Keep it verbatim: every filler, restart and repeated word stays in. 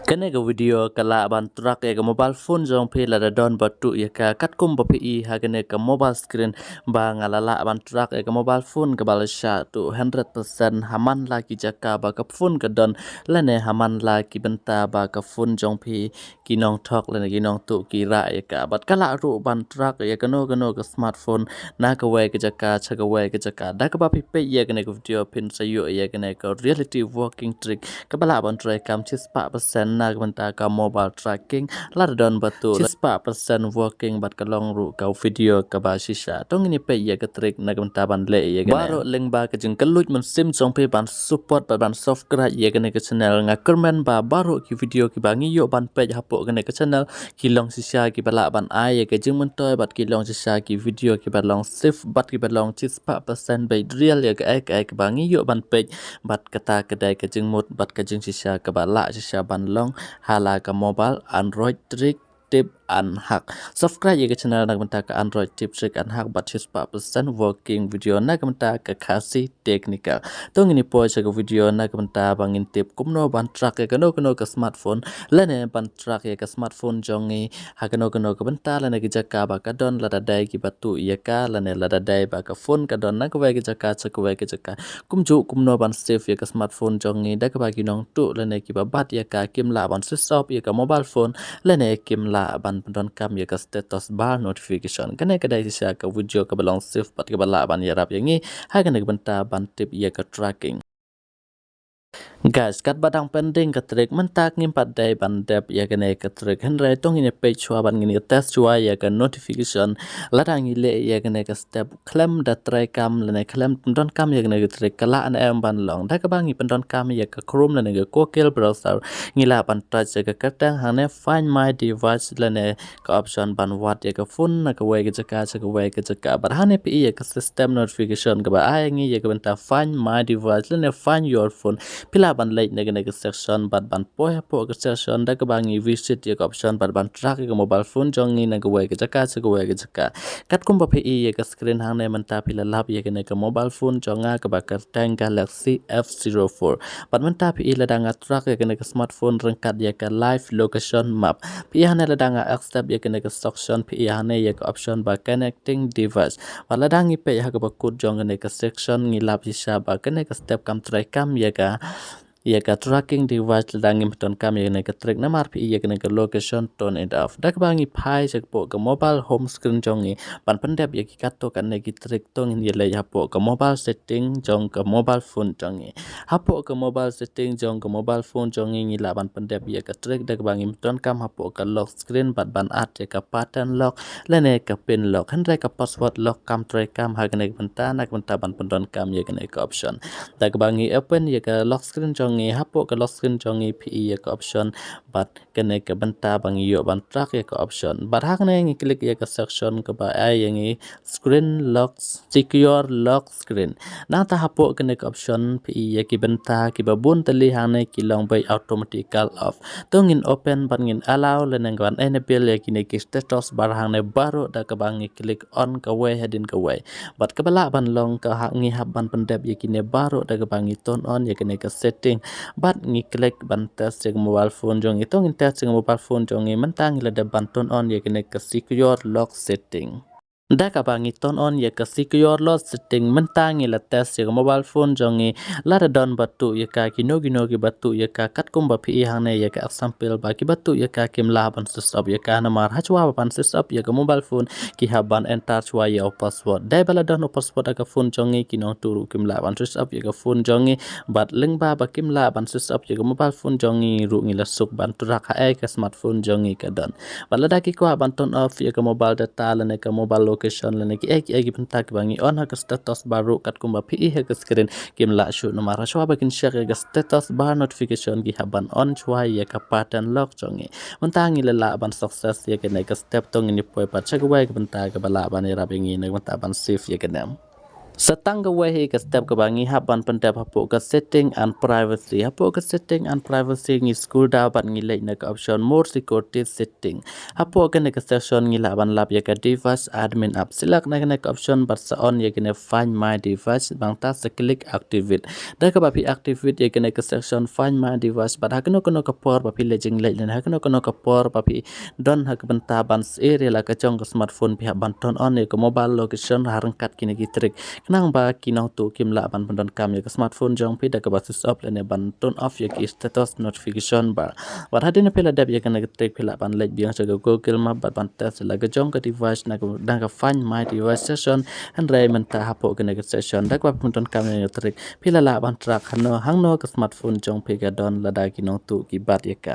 Kane ka video ka lah ban track ïa ka mobile phone jong phi lada don ba tuh ïa ka, katkum ba phi i ha kane ka mobile screen ba nga la lah ban track ïa ka mobile phone kaba la shah tuh hundred percent ha man la ki jaka ba ka phone ka don, lane ha man la ki bynta ba ka phone jong phi ki nongthok lane ki nongtuh ki rah ïa ka. Bad ka lah ruh ban track ïa kano kano ka smartphone na kawei ka jaka sha kawei ka jaka. Da kaba phi peit ïa kane ka video phin sa ïoh ïa kane ka reality working trick kaba lah ban trei kam shispah percent na ka bynta ka mobile tracking. Lada don ba tuh shispah percent working bad ka long ruh ka video kaba shisha. To ngin ïa peit ïa ka trick na ka bynta ban leh ïa kane. Baroh lyngba ka jingkylluid mynsiem jong phi ban support bad ban subscribe ïa kane ka channel. Nga kyrmen ba baroh ki video kiba ngi ïoh ban peit hapoh kane ka channel ki long shisha kiba lah ban ai ïa ka jingmyntoi bad ki long shisha ki video kiba long safe bad kiba long shispah percent beit real ïa kaei kaei kaba ngi ïoh ban peit. Bad kata ka dei ka jingmut bad ka jingshisha kaba lah shisha ban long ha la ka mobile Android trick tip and hack. Subscribe ïa ka channel na ka bynta ka Android tip trick and hack bad shispah percent working video na ka bynta ka Khasi technical. To ngin ïa poi sha ka video na ka bynta ba ngin tip kumno ban track ïa kano kano ka smartphone lane ban track ïa ka smartphone jong ngi ha kano kano ka bynta lane ka jaka ba ka don, lada dei kiba tuh ïa ka lane lada dei ba ka phone ka don na kawei ka jaka sha kawei ka jaka. Kumjuh kumno ban save ïa ka smartphone jong ngi da kaba ki nongtuh lane kiba bat ïa ka kim lah ban switch off ïa ka mobile phone lane kim lah ban pyndonkam ïa ka status bar notification. Kane ka dei shisha ka video kaba long safe bad kaba lah ban ïarap ïa ngi ha kane ka bynta ban tip ïa ka tracking. Guys, katba dang pending ka trick, mynta ngim pat dei ban dep ïa kane ka trick. Hynrei to ngin ïa peit shuwa bad ngin ïa test shuwa ïa ka notification. Lada ngi leh ïa kane ka step khlem da trei kam lane khlem pyndonkam ïa kane ka trick, ka lah ne em ban long. Da kaba ngi pyndonkam ïa ka Chrome lane ka Google browser, ngi lah ban touch ïa ka kyrteng hangne Find My Device lane ka option ban wad ïa ka phone na kawei ka jaka sha kawei ka jaka. Bad hangne phi i ïa ka system notification kaba ai ngi ïa ka bynta Find My Device lane Find Your Phone. Phi lah ban leit na kane ka section bad ban poi hapoh ka section da kaba ngi visit ïa ka option bad ban track ïa ka mobile phone jong ngi na kawei ka jaka sha kawei ka jaka. Katkum ba phi i ïa ka screen hangne mynta phi la lap ïa kane ka mobile phone jong nga kaba kyrteng Galaxy F zero four. Bad mynta phi i lada nga track ïa kane ka smartphone ryngkat ïa ka live location map. Phi i hangne lada nga accept ïa kane ka section, phi i hangne ïa ka option ba connecting device. Bad lada ngi peit ha kaba kut jong kane ka section ngi lap shisha ba kane ka step kam trei kam ïa ka ïa ka tracking device lada ngim pyndonkam ïa kane ka trick, namar phi i ïa kane ka location turn it off. Da kaba ngi phai sha ka mobile home screen jong ngi ban pyndep ïa ki katto katne ki trick, to ngin ïa leit hapoh ka mobile setting jong ka mobile phone jong ngi. Hapoh ka mobile setting jong ka mobile phone jong ngi ngi lah ban pyndep ïa ka trick da kaba ngim pyndonkam hapoh ka lock screen bad ban add ïa ka pattern lock lane ka pin lock. Hynrei ka password lock kam trei kam ha kane ka bynta, na ka bynta ban pyndonkam ïa kane ka option. Da kaba ngi open ïa ka lock screen jong ngi, hapoh ka lock screen jong ngi phi i ïa ka option bad kane ka bynta ba ngi ïoh ban track ïa ka option. Bad hangne ngi click ïa ka section kaba ai ïa ngi screen lock, secure lock screen. Nangta hapoh kane ka option phi i ïa ki bynta kiba bun tylli hangne ki long beit automatical off. To ngin open bad ngin allow lane ban enable ïa kine ki status bar hangne baroh da kaba ngi click on kawei hadien kawei. Bad kaba lah ban long ka ha ngi hap ban pyndep ïa kine baroh da kaba ngi turn on ïa kine ka setting. Bad ngi click ban test ïa ka mobile phone jong ngi, to ngin test ïa ka mobile phone jong ngi. Mynta ngi la dep ban turn on ïa kine ka secure lock setting. Da kaba ngi turn on ïa ka secure lock setting mynta ngi la test ïa ka mobile phone jong ngi. Lada don ba tuh ïa ka, kino kino kiba tuh ïa ka, katkum ba phi i hangne ïa ka example ba kiba tuh ïa ka kim lah ban switch off ïa ka, namar hashwa ba ban switch off ïa ka mobile phone ki hap ban enter shwa ïa u password. Dei ba la don u password ha ka phone jong ngi ki nongtuh ruh kim lah ban switch off ïa ka phone jong ngi. Bad lyngba ba kim lah ban switch off ïa ka mobile phone jong ngi ruh ngi la suk ban track haei ka smartphone jong ngi ka don. Bad lada ki kwah ban turn off ïa ka mobile data lane ka mobile location lane kiei kiei ki bynta kiba ngi on ha ka status bar ruh katkum ba phi i ha ka screen kim lah shuh, namar hashwa ba kin check ïa ka status bar notification ki hap ban on shwa ïa ka pattern lock jong ngi. Mynta ngi la lah ban success ïa kane ka step, to ngin ïa poi pat sha kawei ka bynta kaba lah ban ïarap ïa ngi na ka bynta ban save ïa kane. Sa tang kawei hi ka step kaba ngi hap ban pyndep hapoh ka setting and privacy. Hapoh ka setting and privacy ngi scroll down bad ngi leit na ka option more security setting. Hapoh kane ka section ngi lah ban lap ïa ka device admin app. Select na kane ka option bad sa on ïa kane find my device, bad sa click activate. Da kaba phi activate ïa kane ka section find my device bad ha kano kano ka por ba phi la jingleit lane ha kano kano ka por ba phi don ha ka bynta ban share ïa la ka jong ka smartphone, phi hap ban turn on ïa ka mobile location ha ryngkat kine ki trick. Khnang ba ki nongtuh kim lah ban pyndonkam ïa ka smartphone jong phi. Da kaba switch off lane ban turn off ïa ki status notification bar. Bad hadien ba phi la dep ïa kane ka trick phi lah ban leit biang sha ka Google Map bad ban test ïa la ka jong ka device na ka, na ka find my device section. Hynrei mynta hapoh kane ka section da kaba phi pyndonkam ïa ka trick phi la lah ban track hangno hangno ka smartphone jong phi ka don lada ki nongtuh ki bat ïa ka.